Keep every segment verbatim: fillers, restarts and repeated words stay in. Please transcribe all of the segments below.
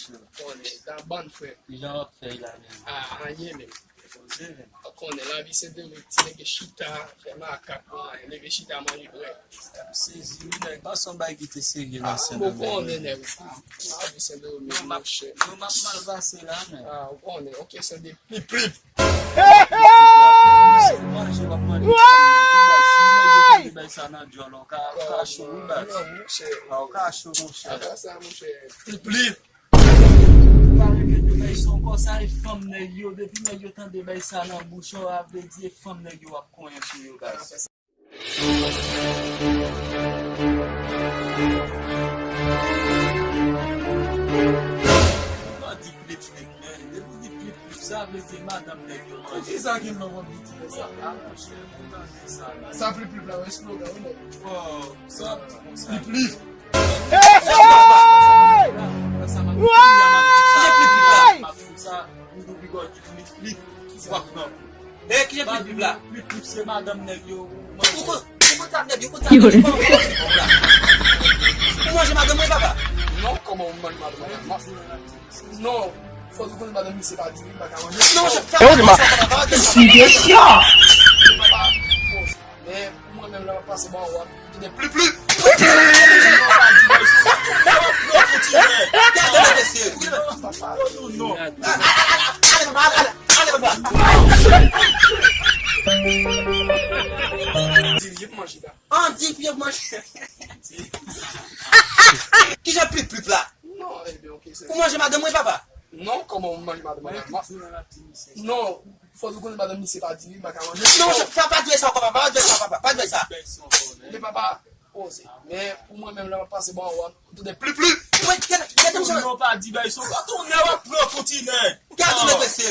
Konnen, ta bann frè. Kijan w ap fè la menm? Ah, anyen menm. Poze menm. Ou konnen, lavi se de rit, ti nèg chita, fè makak, anyen, leve chita, manje brèd. M sezi, wi, nèg. Pa se yon bagay ki te serye nan Sendomeng. Ah, ou konnen, nèg. Ah, lavi Sendomeng, monchè. Yo, m ap mal pase la, men. Ah, ou konnen, yon kesyon de plip plip. Hey! Manje, w ap manje. Hey! Bay sa nan dyòl, ou ka, ou ka cho, wi, baz. Non, monchè. Ah, ou ka cho, monchè. Apa sa, monchè. Plip plip. Pa rete de bay sa ankò, sa e fanm nèg yo. Depi nèg yo tande bay sa nan bouch ou, a vle di e fanm nèg yo w ap konyen sou yo, baz. Pa di plip plip, men. Depi w di plip plip, sa vle di madanm nèg yo manje. Poukisa gen lòt moun ki di sa? Ah, monchè, ou tande sa la. Sa plip plip la, yon slogan, wi, nèg. Oh, sa ap di konsa. Plip plip. Hey! Hey! Sa, ou di w pi gòl ki plip plip. Wa pran. E, ki jan plip plip la? Plip plip se madanm nèg yo. Ou kon, ou konn sa nèg yo, konn sa nèg yo. Ou manje madanm mwen, papa? Non, kòman ou manje madanm mwen? Non, fò nou konnen madanm misye pa di li, li pa ka manje. Non, se pa. E ou di ma. Papa, men pou mwen menm, lè m ap pase bò a, w ap tande plip plip. Papa, non, non. Ale, papa, ale, ale, papa. Di, li ap manje la. An di, li ap manje. Kijan plip plip la? Non, ebyen, ok, se. Ou manje madanm mwen, papa? Non, kòman ou manje madanm mwen? Non, fò nou konnen madanm misye pa di li, m pa ka manje. Non, sa pa di sa, papa, pa di sa, papa, pa di sa. Men papa, poze. Men pou mwen menm, lè m ap pase bò a, w ap tande plip plip. Mwen, gade, gade, non, pa di bay sa. Gade yon nèg w ap pran pou ti nèg. Gade yon nèg, mesye.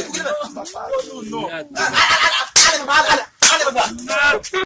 Papa, non, non. Ale, papa, ale, ale, ale, papa.